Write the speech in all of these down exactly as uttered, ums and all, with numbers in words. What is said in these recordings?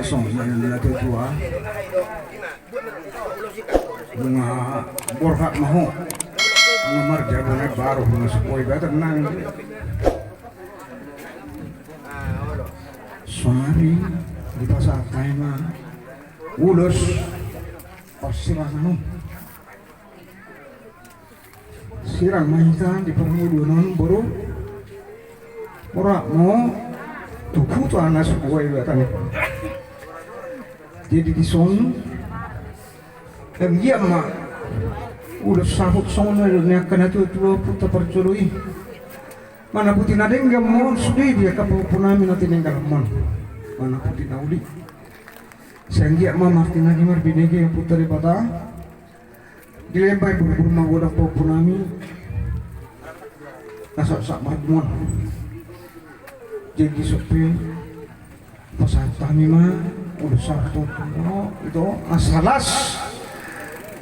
Songon na tuatua. Nunga borhat ma ho. Nunga marjabu na baru nunga sukoi batan nang. Sonari dipasahat hami ma ulos parsirangan on. Sirang ma hita di parngoluan on boru. Mora mo tuku tu anas buai batang. Jadi dison. Anggiat ma ulos sahut songon na niangka na tuatua puta parjolo i. Manaputi na denggan ma on sude di angka pahompu nami na tinenggalan ma on. Manaputi na uli. Sai anggiat ma martinangi marbinege Amanta Debata. Dilehon ma i borbor ma godang pahompu nami. Na sahat-sahat margumon. Jadi sope pasahat hami ma ulos sahut tu ito asa las.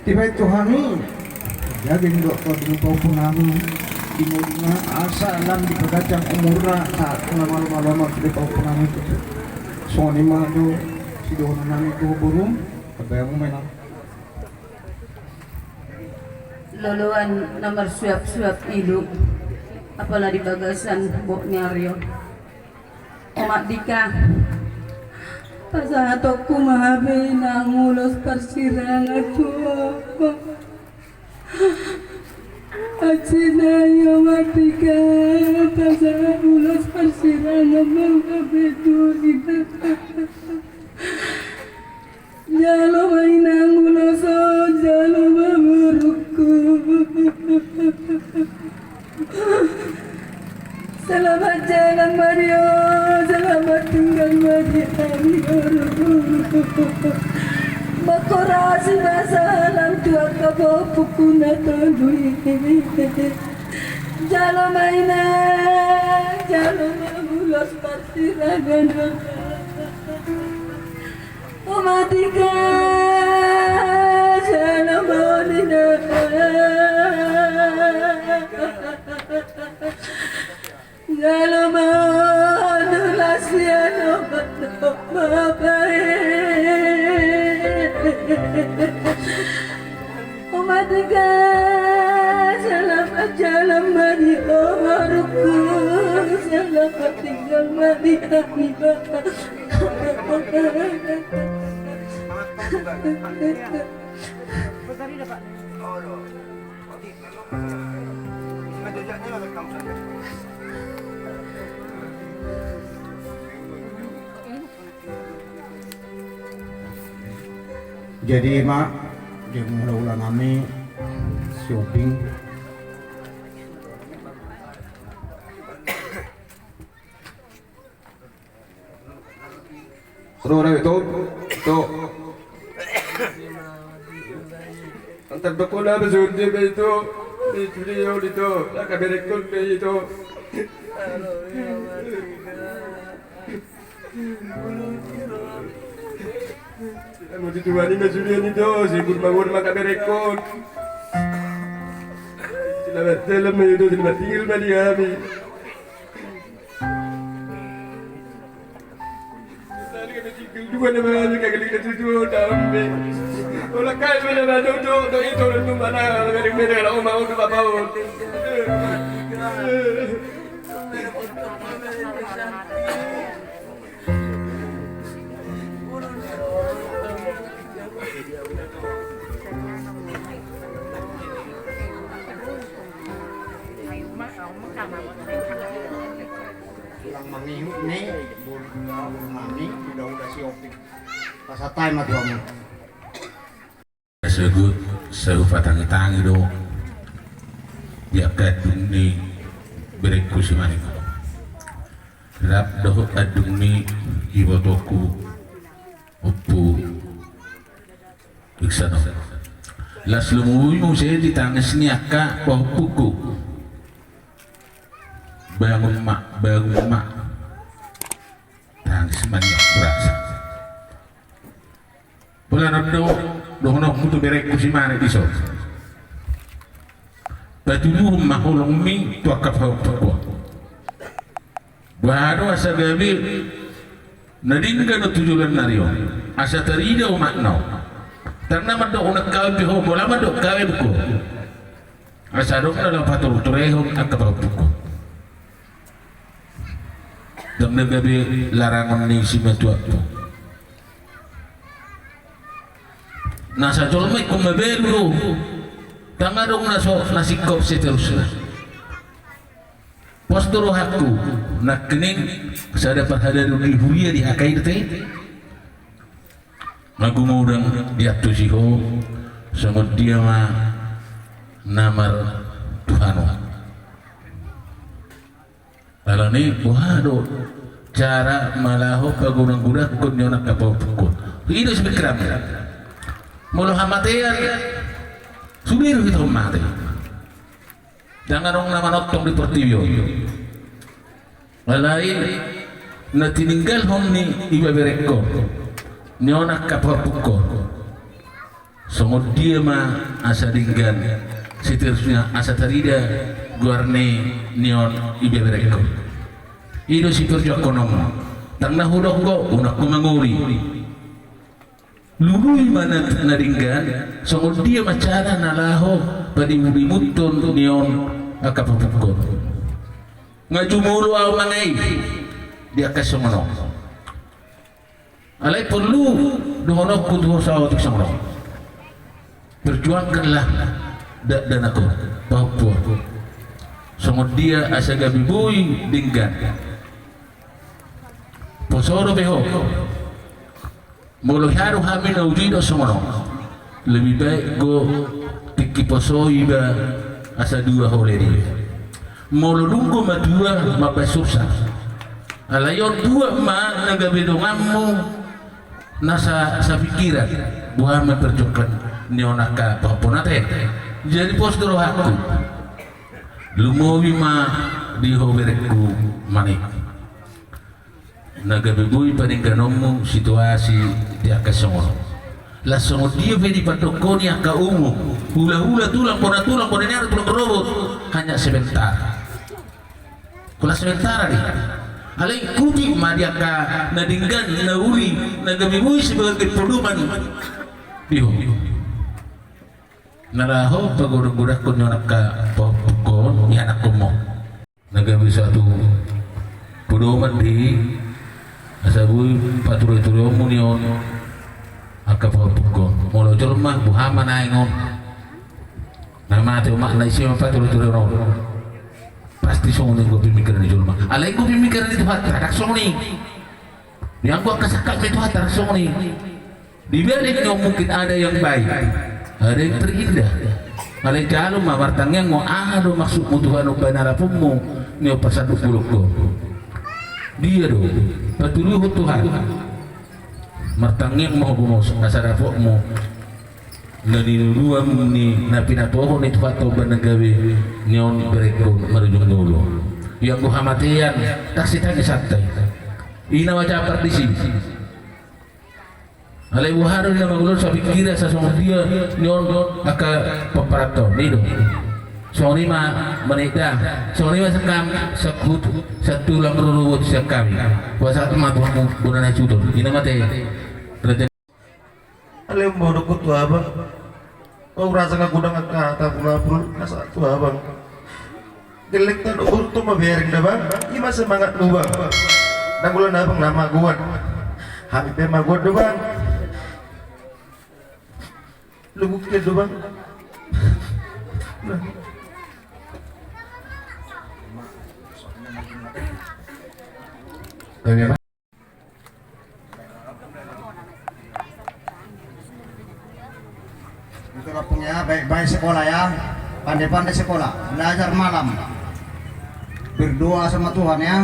Dibaen tu hami. Jadi ndok tu di pahompu nami di moduna asa lam dipaganjang umurna sahat na malo-malo ma tu di pahompu nami tu. Songon i ma jo sidohonon nami tu boru. Tabaen ma i nang. Loloan na marsuap-suap ilu apala di bagasan bot ni ari on. Omak dika. Pasahatonku ma hape nang ulos parsirangan tu ho. Asinai omak dika. Pasahat ulos parsirangan ma hape tu ho. Jalo ma inang ulos on, jalo ma borungku. Selamat jalan ma di ho, selamat tinggal ma di hami borungku. Mangkorasi ma salam tu angka pahompuku na tolu i. Jalo ma inang, jalo ma ulos parsirangan. Omak dika, jalo ma on inang. Jalo ma on las ni anak ma baen. Omak dika, selamat jalan ma di ho borungku, selamat tinggal ma di hami. Jadi ma, dia mula ulang nami shopping. Ro, ro, ito, ito. Antar dokona be sude be ito. Di studio di ito. Angka berekkon be ito. Mau dituani ma sude ni do, sibuk bangun maka berekkon. Selamat jalan ma ito, selamat tinggal ma di hami. Ulang mangihut ni, bulu nami, udah-udah si Opik. Pasahat ma tu hamu. Sagut, sai hupatangi-tangi do. Di angka andung ni berekku si Manik. Rap dohot andung ni ibotongku. Ompu. Iksan on. Las lomo i muse di tangis ni angka pahompuku. Bangun ma, bangun ma. Tangis ma nian hurasa. Pola na do dohononku tu berekku si Manik dison. Patuduhon ma holongmi tu angka pahompuku. Boha do asa gabe Na denggan do tu joloan ni ari on, asa tarida omakna on. Ndang na mandok unang kawin be ho, molo mandok kawin ho. Asa adong na laho paturturehon angka pahompungkon. Ndang na gabe larangon ni simatuam. Na sajolma ingkon mabalu do. Ndang adong na so, na singkop seterusna. Pos do rohangku, nangkining sada parhalado ni huria di hata i do te. Nga gumodang diantusi ho, songon dia ma na martuhano. Alani boha do cara ma laho pagodanggodanghon ni on angka pahompungkon. I do sipingkiranmu. Molo hamatean, sude do hita on mate. Ndang adong na manongtong di portibi on. Alai na tininggalhon ni ibeberengkon, ni on angka pahompungkon. Songon dia ma asa denggan, seterusna asa tarida goar ni, ni on ibeberengkon. I do siperjuangkononmu. Ndang na hudok ho, unang ho mangoli. Lului ma na, na denggan, songon dia ma cara na laho padimudimuthon ni on angka pahompungkon. Nga jumolo ahu mangae di angka songon on. Alai porlu dohononku tu ho saotik songon on. Perjuangkanlah dakdanak on, pahompu on. Songon dia asa gabe boi denggan. Poso dope ho. Molo hea do hami na uju i do songon on. Lebih baik go tingki poso iba asa dua ho leleng. Molo dung go matua mambaen susa. Alai on buat ma na gabe donganmu na sa, sapingkiran. Boha ma perjuangkon ni on angka pahompu on ate. Jadi pos do rohangku. Lumobi ma di ho berengku Manik. Na gabe boi padengganonmu situasi di angka songon on. Las songon dia pe dipandokkon i angka umum, hulahula tulang, bona tulang, bona ni ari, tulang rorobot, hanya sementara. Holan sementara do i. Alai ikuti ma di angka na denggan, na uli, na gabe boi sebagai pedoman di ho. Na laho pagodanggodanghon ni on angka pahompungkon, ianakkonmu. Na gabe satu pedoman do i, asa boi paturetureonmu ni on angka pahompungkon. Molo jolma boha ma naeng on. Na mate omakna, ise ma paturetureon on. Pasti songon i anggo pemikiran ni jolma. Alai anggo pemikiran ni Tuhanta ndang songon i. Di anggo angka sangkap ni Tuhanta ndang songon i. Di balik ni on mungkin ada yang baik, ada yang terindah. Alai jalo ma martangiang ma, aha do maksudmu Tuhan umbahen harapanmu ni on pasanduk bolongku? Dia do, patuluhon Tuhan. Martangiang ma ho gumos asa dapotmu na niluluan ni na pinatuahon ni Tuhanta umbahen na gabe ni on berengkon marujung ni ulu. Ia anggo hamatean, tangsi tangis santai. I na macapat disi. Alai boha do na mangulon sapingkiran, sasongon dia ni on angka pomparanto, i do. Songon i ma manida, songon i ma sian hami, sangkut, satulang rorobot sian hami. Hupasahat ma tu hamu bona na hasuhuton, i na mate. Alai umbahen hudok tu abang. Au rasa nga godang angka hata pulapul na sahat tu abang. Gelleng tano urto mabereng da bang, i ma semangatmu bang. Ndang olo na bang na magoan. Hami pe magoan do bang. Lubuk ke do bang. Itu kampung ya, baik-baik sekolah ya, pandai-pandai sekolah, belajar malam, berdoa sama Tuhan ya.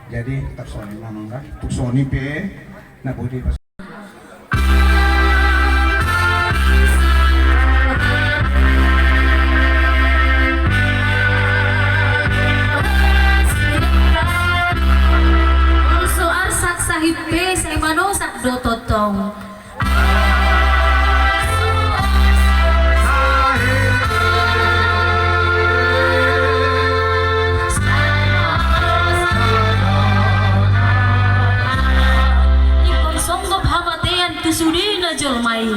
Jadi tak soni memang kan, tak soni pe, na bodi pas. Molo so arsak sahit pe, sai manosak do tongtong. jolma i.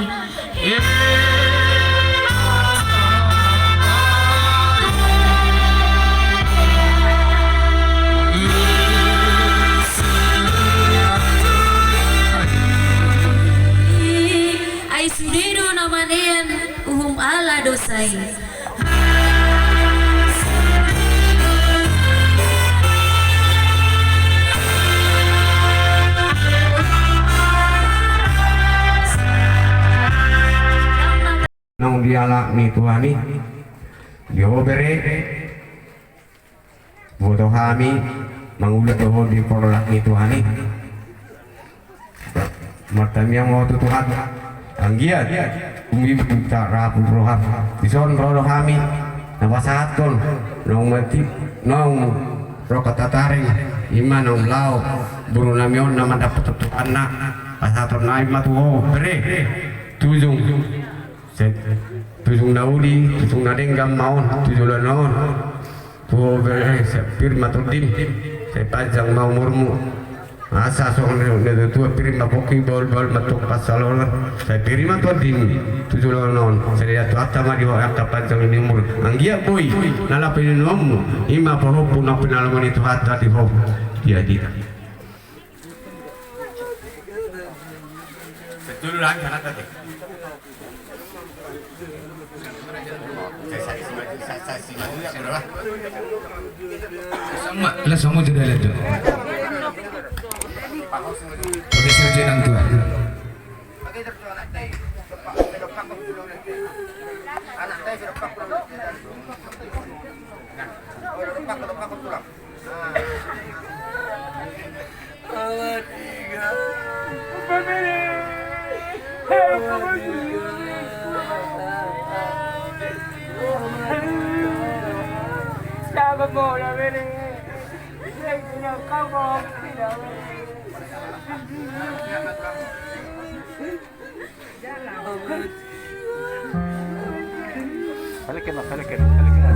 Ai sude do na manean uhum ala dosa i. Naung dialap ni Tuhan i, di ho bere, boto hami mangula dohot di porlak ni Tuhan i. Martangiang ma ho tu Tuhan, anggiat umbibut ta rapu roham. Dison ro do hami na pasahathon naung mati, naung ro ka tataring, ima naung laho boru nami on na mandapothon Tuhanna. Pasahaton nami ma tu ho bere, tujung, sai tujung na uli, tujung na denggan ma on tu joloan on. Tu ho bere, sai pir ma tondim, sai panjang ma umurmu. Asa songon na tuatua, pir ma pongki, bahulbahul ma tong pansalongan, sai pir ma tondim tu joloan on. Sai didoaon Tuhanta ma di ho angka panjang ni umur, anggiat boi na laho painumonmu, ima pahompu na pinalomani Tuhanta di ho. Dia dia. Betul lah, jangan tadi. Sama, lah sama sudah lihat tu. Oke, saya jenang tu. Balikin ma, balikin ma, balikin ma.